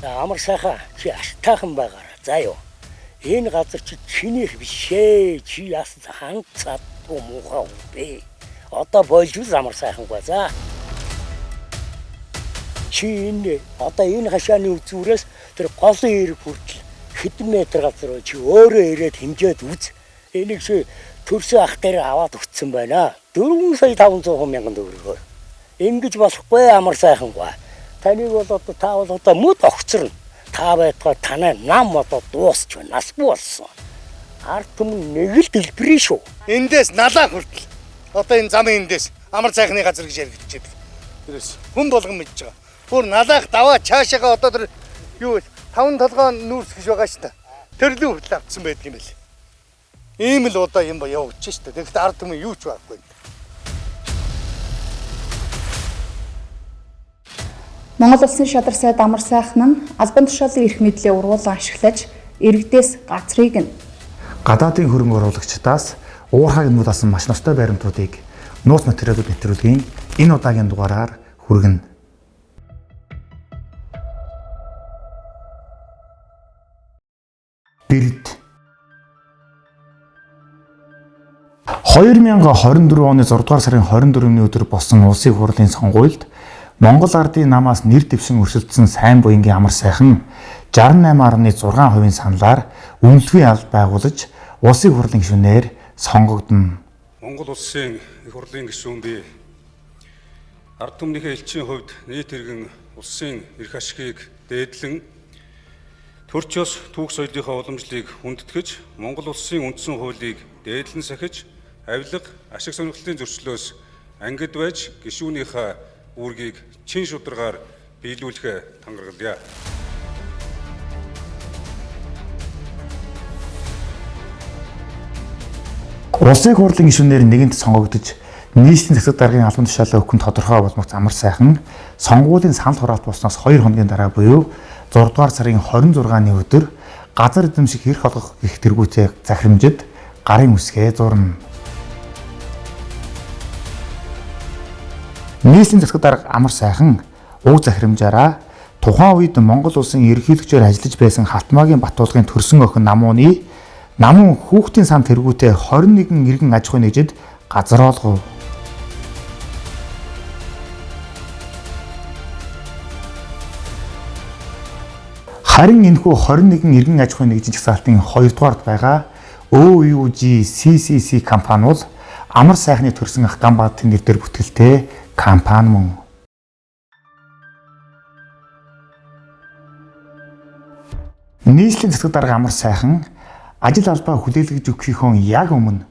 Амар сайхан чи аштайхан байгаарай. За юу. Энэ газар чи чинийх биш ээ. Чи яасан ханг цадгүй муухай хүн бэ. Одоо болж үз амар сайхангүй. За. Чи энэ одоо энэ хашааны үзүүрээс тэр голын эрэг хүртэл хэдэн метр газар бай. Чи өөрөө ирээд хэмжээд үз. Энийг чи төрсөн ах дээр аваад өгсөн байна. 4 сая 500 мянган төгрөгөөр. Ингэж болохгүй амар сайхангүй. Таныг бол одоо та бол одоо мөд огцорно. Та байтугай танай нам одоо дуусч байна. Нас бүү болсон. Ард түмэн нэг л дэлбэрэн шүү. Эндээс налаа хүртэл одоо энэ замын эндээс амар сайхны газар гэж яригдчихэдэг. Тэрээс хүн болгон мэдж байгаа. Бүр налаах даваа чаашаага одоо тэр юу вэ? Таван толгой нүүрс гэж байгаа шүү дээ. Тэр лүү хүртэл авцсан байдаг юм байл. Ийм л удаа юм ба явагдчих шүү дээ. Тэгэхдээ ард түмэн юу ч байхгүй. Монгол Улсын шадар сайд Амар сайхан нь албан тушаалын эрх мэдлээ ургуулan ашиглаж иргэдээс газрыг нь гадаадын хөрөнгө оруулагчдаас уурхайг нуулаасан маш ностой баримтуудыг нууц материалууд нэвтрүүлгийн энэ удаагийн дугаараар хүргэнэ. Бэрд 2024 оны 6 дугаар сарын 24-ний өдөр болсон улсын хурлын сонгуульд Монгол ардын намаас нэр дэвшин өрсөлдсөн сайн буянгийн амар сайхан 68.6% саналаар үнэлгүй аль байгуулж улсын хурлын гишүүнээр сонгогдоно. Монгол улсын их хурлын гишүүн би ард түмнийхээ элчийн хувьд нийт иргэн улсын эрх ашигыг дээдлэн төрч ёс түүх соёлынхоо уламжлалыг хүндэтгэж Монгол улсын үндсэн хуулийг дээдлэн сахиж авилга ашиг сонирхлын зөрчлөөс ангид байж гишүүнийхээ үүргийг чин шударгаар биелүүлэхээ тангаргалъя. Улсын хурлын гишүүнээр нэгэнт сонгогдож нийслэлийн засаг даргын албан тушаалаа өгөх нь тодорхой болмогц амар сайхан сонгуулийн санал хураалт болсноос 2 хоногийн дараа буюу 6 дугаар сарын 26-ны өдөр газар эзэмших эрх олгох гэх тэргүүтээ захирамжид гарын үсгээ зурна. Нийслэлийн засаг дарга амар сайхан уг захирамжаараа тухайн үед Монгол улсын ерөнхийлөгчөөр ажиллаж байсан Хатмаагийн Батуулгын төрсөн охин Намууны Намун хүүхдийн сан тэргүүтээ 21 иргэн аж ахуйн нэгжид газар олгов. Харин энэхүү 21 иргэн аж ахуйн нэгжийн жагсаалтын 2 дугаард байгаа OUG CCC компани бол амар сайхны төрсөн ах Ганбаатын нэр дээр бүтгэлтэй компани мөн. Нийслэлийн засаг дарга амар сайхан ажил албаа хүлээлгэж өгөхийнхөө яг өмнө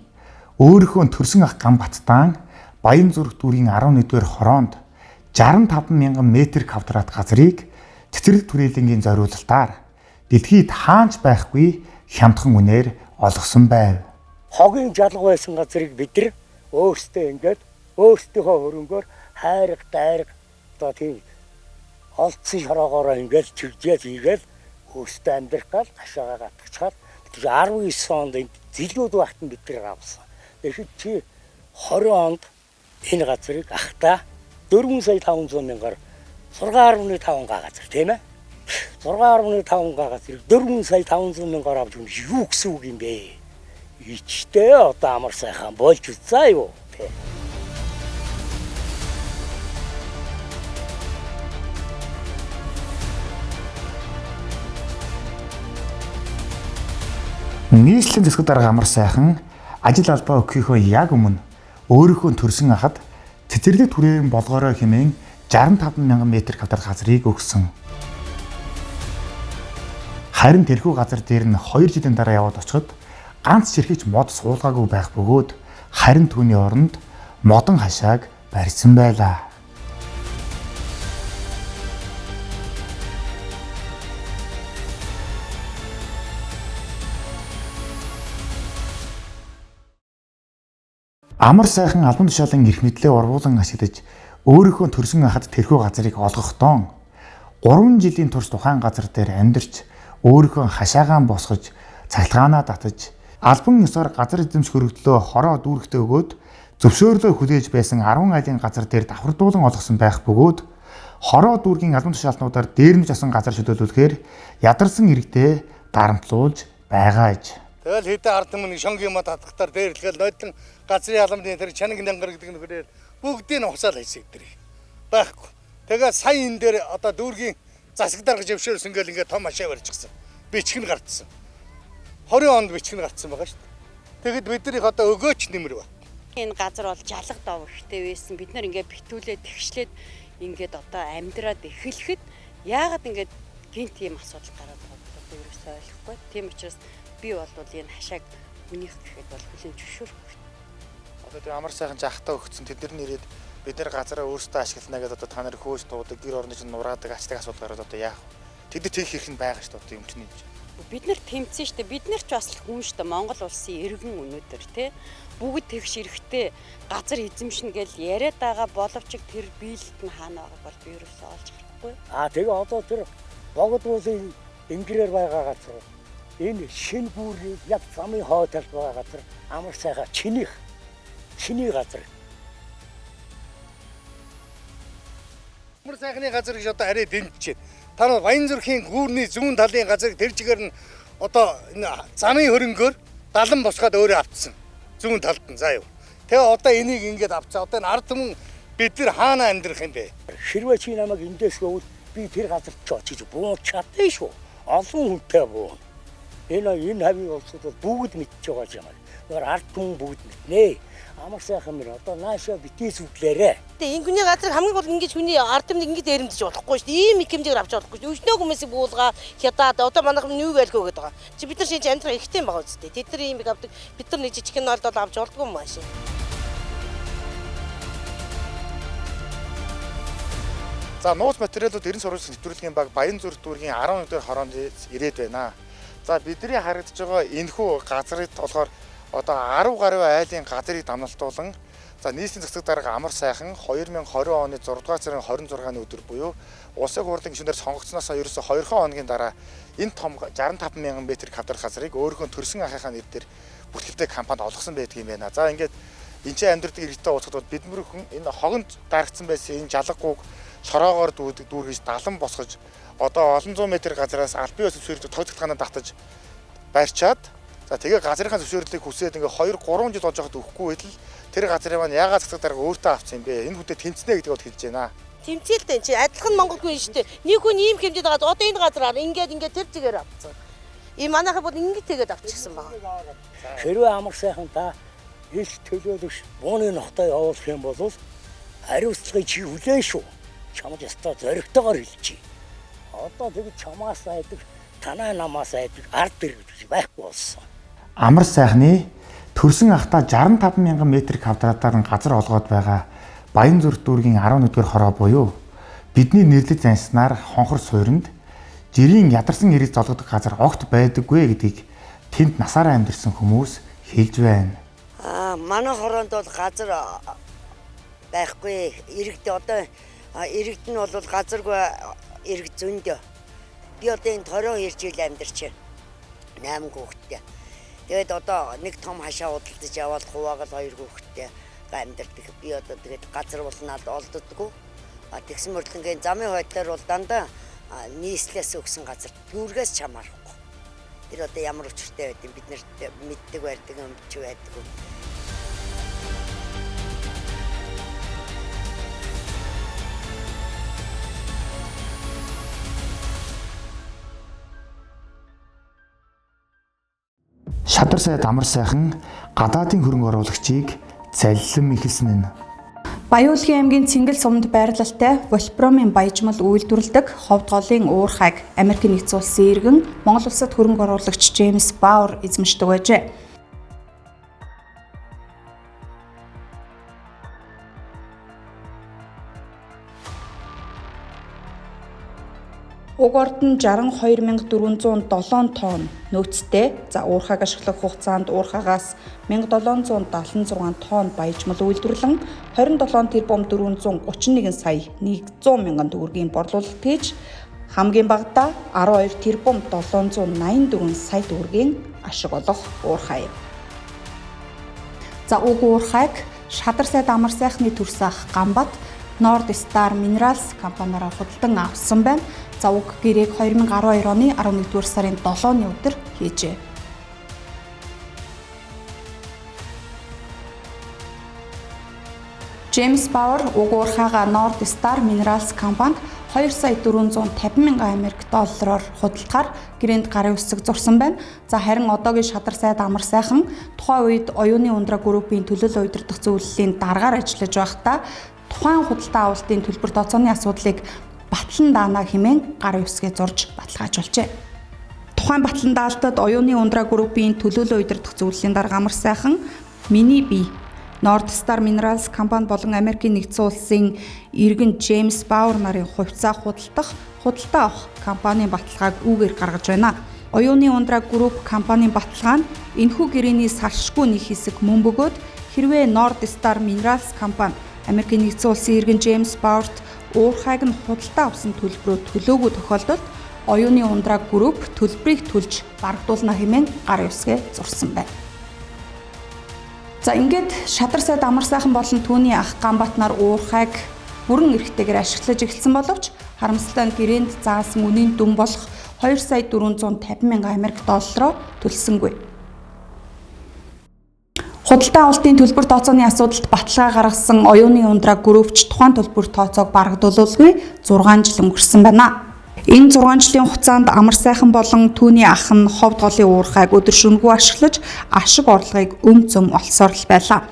өөрийнхөө төрсөн ах Ганбаттан Баянзүрх дүүргийн 11-р хороонд 65 мянган метр квадрат газрыг цэцэрлэг түрээлэнгийн зориулалтаар дэлхийд хаанч байхгүй хямдхан үнээр олгосон байв. Хогийн жалга байсан газрыг бид нар өөрсдөө ингээд өөрсдийнхөө хөрөнгөөр хайрга дайрга одоо тийм олдсон шороогоороо ингээд чигжээл хийгээл өөрсдөө амьдрах гал хашаагаа гатгачаад 19 онд энд зилүүд багт нь бид нар авсан. Тэгэхэд чи 20 онд энэ газрыг ахта 4 сая 500 мянгаар 6.5 га газар тийм ээ. 6.5 га газрыг 4 сая 500 мянгаар авч өгнө юу гэсэн үг юм бэ? Ичтэй одоо амар сайхан болж үзаа юу тэ. Нийслэлийн засаг дарга амар сайхан ажил албаа өгөхийнхөө яг өмнө өөрийнхөө төрсөн ахад цэцэрлэг түрээн болгоорой хэмээн 65 мянган метр квадрат газрыг өгсөн. Харин тэрхүү газар дээр нь 2 жилийн дараа яваад очиход ганц ширхэгч мод суулгаагүй байх бөгөөд харин түүний оронд модон хашааг барьсан байлаа. Амар сайхан албан тушаалын эрх мэдлээ ургуулan ашиглаж өөрийнхөө төрсөн ахад тэрхүү газрыг олгохдоо 3 жилийн турш тухайн газар дээр амьдарч өөрийнхөө хашаагаан босгож цахилгаанаа татаж албан ёсоор газар эзэмших өргөдлөө хороо дүүрэгтээ өгөөд зөвшөөрлөө хүлээж байсан 10 айлын газар дээр давхардуулан олгосон байх бөгөөд Хороо дүүргийн албан тушаалтнуудаар дээрэмж асан газар шөдөөлүүлэхээр ядарсан иргэдээ дарамтлуулж байгаа аж. Тэгэл хэдэн ард түмэн шонгийн мод хатгахтаар дээрлэхэл нодлон газрын халамжны тэр чанаг нянгар гэдэг нөхрөөр бүгдийг нь ухсаал хийсэг тэр байхгүй. Тэгээ сая энэ дээр одоо дүүргийн засаг дарга зөвшөөрсөн гэл ингээд том ашаа барьчихсан. Бичг нь гарцсан. 20 онд бичг нь гарцсан байгаа шүү дээ. Тэгэд бид нар их одоо өгөөч нэмэр ба. Энэ газар бол жалга дов ихтэй байсан. Бид нар ингээд битүүлээд тэгшлээд ингээд одоо амьдраад эхлэхэд яагаад ингээд гинт ийм асуудал гараад байгаа вэ? Одоо ерөөсөө ойлгохгүй. Тийм учраас би бол энэ хашааг хүнийх гэхэд бол хүлээн зөвшөөрөхгүй. Одоо тэр амар сайхан жахтаа өгцөн тэд нар нэрээд бид нар газараа өөрсдөө ашиглана гэдээ одоо та нар хөөж туудаг, гэр орны чинь нураадаг, ачдаг асуудал гараад одоо яах вэ? Тэд нар тэгэх хэрэг нь байгаа шүү дээ одоо юм чинь юм. Бид нар тэмцэн шүү дээ. Бид нар ч бас л хүн шүү дээ. Монгол улсын иргэн өнөөдөр тий бүгд тэгш эрэхтэй газар эзэмшнэ гэж яриад байгаа боловч тэр биелэлт нь хаана байгааг бол би ерөөсөө олж харахгүй. Аа тэгээ одоо тэр богд уулын ингэрээр байгаа газар энэ шинэ бүрийн яг замын хоо талд байгаа газар амар сайхан чинийх чиний газар. Амар сайхны газар гэж одоо арай дэмжиж байна. Та нар Баянзүрхийн гүүрний зүүн талын газрыг тэр чигээр нь одоо энэ замын хөрөнгөөр далан босгоод өөрөө автсан. Зүүн талд нь заа юу. Тэгээ одоо энийг ингээд авцаа. Одоо энэ ард түмэн бид нар хаана амьдрах юм бэ? Хэрвээ чи намайг эндээс гэвэл би тэр газарт ч очиж бууж чадна шүү. Олон хүнтэй буuna. Энэ хавийн улсууд бол бүгд мэдж байгаа юм. Тэгэхээр ард түмэн бүгд мэднэ. Амар сайхан мөр одоо наашаа битгий зүглээрэ. Тэгээ энэ хүний газрыг хамгийн гол ингэж хүний ард түмнийг ингэж дээрэмдэж болохгүй шүү дээ. Ийм их хэмжээгээр авч болохгүй шүү дээ. Өчнөө хүмүүсийг буулгаа хятад одоо манайх нь юу гэлхөө гэдэг байгаа. Чи бид нар шинж амьдрах ихтэй юм байгаа үстэй. Тэд нар ийм их авдаг. Бид нар нэг жижигхэн 0.7 авч болдгоо юм аашаа. За нууц материалууд 90 сурвалжлагын нэвтрүүлгийн баг Баянзүрх дүүргийн 11 дугаар хороонд ирээд байна. За бидний харагдаж байгаа энэхүү газрыг болохоор одоо 10 гаруй айлын газрыг дамналтуулан за нийслэлийн засаг дарга Амар сайхан 2020 оны 6 дугаар сарын 26-ны өдөр буюу улсын хурлын гишүүнээр сонгогдсноос ерөөсө 2 хоногийн дараа энэ том 65 мянган метр квадрат газрыг өөрийнхөө төрсэн ахынхаа нэр дээр бүртгэлтэй компанид олгосон байдаг юм байна. За ингээд энэ ч амьдрдаг иргэдтэй уулзахад бол бид мөрхөн энэ хогонд дарагдсан байсан энэ жалгагүйг шороогоор дүүргэж далан босгож одоо олон зуун метр газраас албан ёс зөвшөөрлөг тог цахилгаанаа татаж барьчаад за тэгээ газрынхаа зөвшөөрлийг хүсээд ингээ 2 3 жил болж байхад өгөхгүй байтал тэр газрын маань яагаад засаг дарга өөртөө авсан юм бэ? Энэ хүнтэй тэмцнэ гэдэг бол хэлж байна. Тэмцээлтэй чи адилхан монгол хүн шүү дээ. Нэг хүн ийм хэмжээд байгаа. Одоо энэ газраар ингээд ингээд тэр чигээр авцсан. Ийм манайхаа бол ингэж тэгээд авчихсан байгаа. Хэрвээ амар сайхан та ил төлөөлөгч бууны нохтой явуулах юм бол хариуцлагыг чи хүлээн шүү. Чамд ёстой зоригтойгоор хэлчихье. Одоо тэгж чамаас айдаг, танай намаас айдаг ард иргэд байхгүй болсон. Амар сайхны төрсэн ахта 65 мянган метр квадратаар нь газар олгоод байгаа Баянзүрх дүүргийн 11-р хороо буюу бидний нэрлэж занснаар хонхор суйранд жирийн ядарсан ирэл золгодог газар огт байдаггүй гэдгийг тэнд насаараа амьдарсан хүмүүс хэлж байна. Аа манай хороонд бол газар байхгүй. Иргэд одоо иргэд нь бол газаргүй иргэд зөндөө. Би одоо энэ 22 жил амьдарч байна. 8 хүүхэдтэй. Тэгээд одоо нэг том хашаа худалдаж аваад хуваагаад 2 хүүхэдтэй амьдардаг. Би одоо тэгээд газар болноод олддоггүй. А тэгсэн мөртлөнгийн замын хойдлоор бол дандаа нийслэлээс өгсөн газар дүүргээс чамаарахгүй. Тэр одоо ямар учиртай байд юм бид нарт мэддэг байдаг юм чи байдаг. Шадар сайд Амар сайхан гадаадын хөрөнгө оруулагчийг заллин эхэлсэн нь. Баяуулгийн аймгийн Цэнгэл сумд байрлалтай Волпромын баяжмал үйлдвэрлэдэг Ховд голын уурхайг Америкийн нэгдсэн улсын иргэн Монгол улсад хөрөнгө оруулагч Джеймс Бауэр эзэмшдэг байжээ. Уг орд нь 62407 тонн нөөцтэй. За уурхайг ашиглах хугацаанд уурхаагаас 1776 тонн баяжмал үйлдвэрлэн 27 тэрбум 431 сая 100 мянган төгрөгийн борлуулалт хийж хамгийн багадаа 12 тэрбум 784 сая төгрөгийн ашиг олох уурхай. За уг уурхайг Шадар сайд Амар сайхны төрс ах Гамбат Nord Star Minerals компаниараа худалдан авсан байна. За уг гэрээг 2012 оны 11-р сарын 7-ны өдөр хийжээ. Джеймс Бауэр уг уурхайгаа Nord Star Minerals компанид 2 сая 450 мянган Америк доллараар худалдахаар гэрээнд гарын үсэг зурсан байна. За харин одоогийн шадар сайд Амар сайхан тухайн үед оюуны ундраа группийн төлөөлөл удирдах зөвлөлийн даргаар ажиллаж байхдаа тухайн худалдан авалтын төлбөр тооцооны асуудлыг батлан даана хэмээн гарын үсгээ зурж баталгаажуулжээ. Тухайн батлан даалтад оюуны ундраа группийн төлөөлөл удирдах зөвлөлийн дарга Амар сайхан миний бие Nord Star Minerals компани болон Америкийн нэгдсэн улсын иргэн Джеймс Бауэр нарын хувьцаа худалдах, худалдаа авах компанийн баталгааг үүгээр гаргаж байна. Оюуны ундраа групп компанийн баталгаа нь энэхүү гэрээний салшгүй нэг хэсэг мөн бөгөөд хэрвээ Nord Star Minerals компани Америкийн нэгдсэн улсын иргэн Джеймс Бауэрт уурхайг нь худалдаа авсан төлбөрөө төлөөгүй тохиолдолд оюуны ундраа групп төлбөрийг төлж барагдуулна хэмээн гар ёсгээ зурсан байна. За ингээд шадар сайд Амар сайхан болон түүний ах Ганбат нар уурхайг бүрэн эрхтэйгээр ашиглаж эхэлсэн боловч харамсалтай нь гэрээнд заасан үнийн дүн болох 2 сая 450 мянган Америк доллароо төлсөнгүй. Худалдан авалтын төлбөр тооцооны асуудалд баталгаа гаргасан оюуны ундраа группч тухайн төлбөр тооцоог барагдуулалгүй 6 жил өнгөрсөн байна. Энэ 6 жилийн хугацаанд Амар сайхан болон түүний ах нь ховд голын уурхайг өдөр шөнөгүй ашиглаж ашиг орлогыг өм зөм олсоор л байлаа.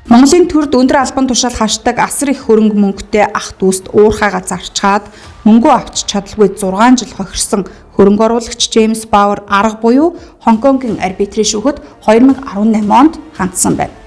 Монголын төрд өндөр албан тушаал хашдаг асар их хөрөнгө мөнгөтэй ах дүүст уурхайгаа зарчгаад мөнгөө авч чадалгүй 6 жил хохирсон хөрөнгө оруулагч Джеймс Бауэр арга буюу Хонконгийн арбитрийн шүүхэд 2018 онд хандсан байна.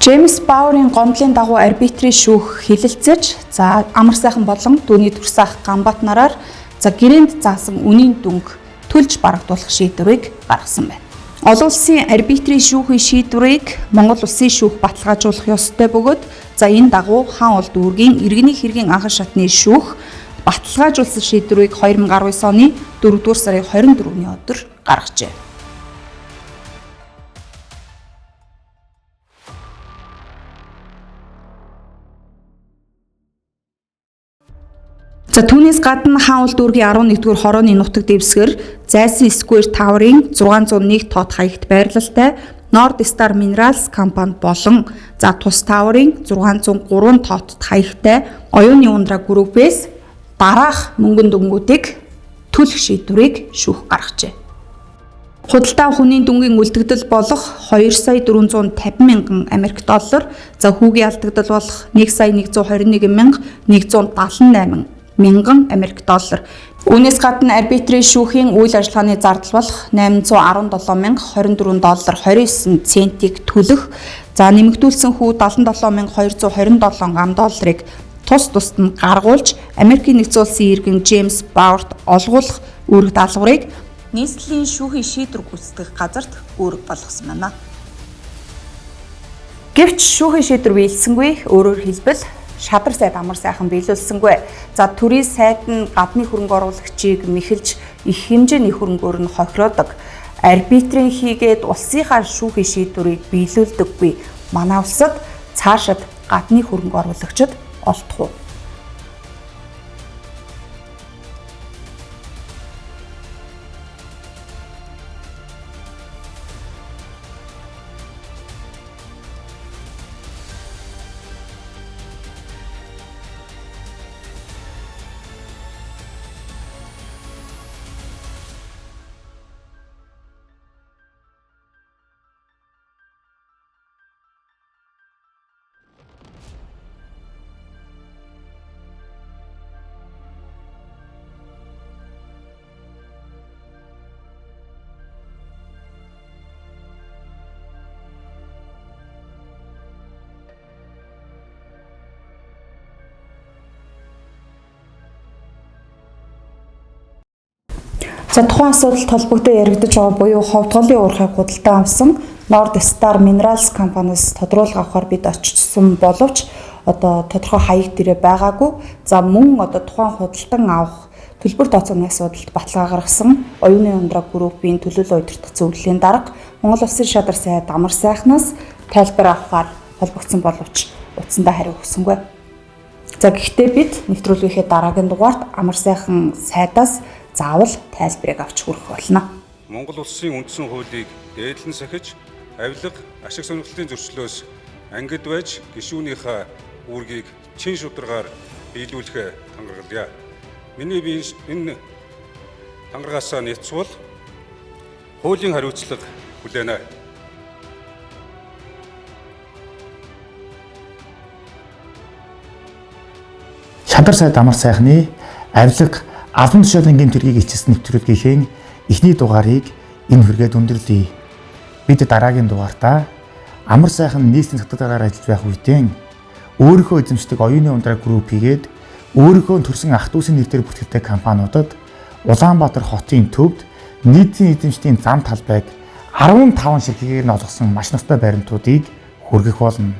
Джеймс Бауэрийн гомдлын дагуу арбитрийн шүүх хилэлцэж, за Амар сайхан болон түүний төрсөн ах Ганбат нараар за гэрээнд заасан үнийн дүнг төлж барагдуулах шийдвэрийг гаргасан байна. Олон улсын арбитрийн шүүхийн шийдвэрийг Монгол улсын шүүх баталгаажуулах ёстой бөгөөд за энэ дагуу хаан уул дүүргийн иргэний хэргийн анхан шатны шүүх баталгаажуулсан шийдвэрийг 2019 оны 4-р сарын 24-ний өдөр гаргажээ. За түүнээс гадна хаан уул дүүргийн 11-р хорооны нутаг дэвсгэр Зайсан Square Tower-ын 601 тод хаягт байрлалтай Nord Star Minerals компани болон за Тус Tower-ын 603 тод хаягтай оюуны ундраа группээс дараах мөнгөн дүнгуудыг төлөх шийдвэрийг шүүх гаргажээ. Худалдаа хүний дүнгийн үлдэгдэл болох 2 сая 450 мянган Америк доллар, за хүүгийн алдагдал болох 1 сая 121 мянга 178 мянган Америк доллар. Үүнээс гадна арбитрийн шүүхийн үйл ажиллагааны зардал болох 817 мянга 24 доллар 29 центийг төлөх, за нэмэгдүүлсэн хүү 77 227 гам долларыг тус тусад нь гаргуулж Америкийн нэгдсэн улсын иргэн Джеймс Бауэрт олгуулах үүрэг даалгаврыг нийслэлийн шүүхийн шийдвэр гүйцэтгэх газарт үүрэг болгосон байна. Гэвч шүүхийн шийдвэр биелсэнгүй, өөрөөр хэлбэл шадар сайд Амар сайхан биелүүлсэнгүй. За төрийн сайд нь гадны хөрөнгө оруулагчийг мэхэлж их хэмжээний хөрөнгөөр нь хохироодог. Арбитрийн хийгээд улсынхаа шүүхийн шийдвэрийг биелүүлдэггүй. Манай улсад цаашид гадны хөрөнгө оруулагчид олдох уу? За тухайн асуудал холбогдож яригдаж байгаа буюу ховдголын уурхайг худалдан авсан Nord Star Minerals компаниас тодруулга авахар бид очсон боловч одоо тодорхой хаяг дээрээ байгаагүй. За мөн одоо тухайн худалдан авах төлбөр тооцооны асуудалд баталгаа гаргасан оюуны ундраа группийн төлөөлөл удирдах зөвлөлийн дарга Монгол Улсын шадар сайд Амар сайхнаас тайлбар авахар холбогдсон боловч утсандаа хариу өгсөнгүй. За гэхдээ бид нэвтрүүлгийнхээ дараагийн дугаарт амар сайхан сайдаас заавал тайлбарыг авч хүргэх болно. Монгол улсын үндсэн хуулийг дээдлэн сахиж, авилга, ашиг сонирхлын зөрчлөөс ангид байж гишүүнийхээ үүргийг чин шударгаар биелүүлэхээ тангаргалъя. Миний би энэ тангаргаасаа няцвал хуулийн хариуцлага хүлээнэ. Шадар сайд амар сайхны авилга, албан тушаалын гэмт хэргийг илчилсэн нэвтрүүлгийнхээ эхний дугаарыг энэ хүргээд өндөрлөе. Бид дараагийн дугаартаа амар сайхан нийслэлийн цогцол дараагаар ажиллаж байх үедээ өөрийнхөө эзэмшдэг оюуны ундраа групп хийгээд өөрийнхөө төрсэн ах дүүсийн нэрээр бүртгэдэг компаниудад Улаанбаатар хотын төвд нийтийн эзэмшлийн зам талбайг 15 ширхгээр нь олгосон маш ностой баримтуудыг хүргэх болно.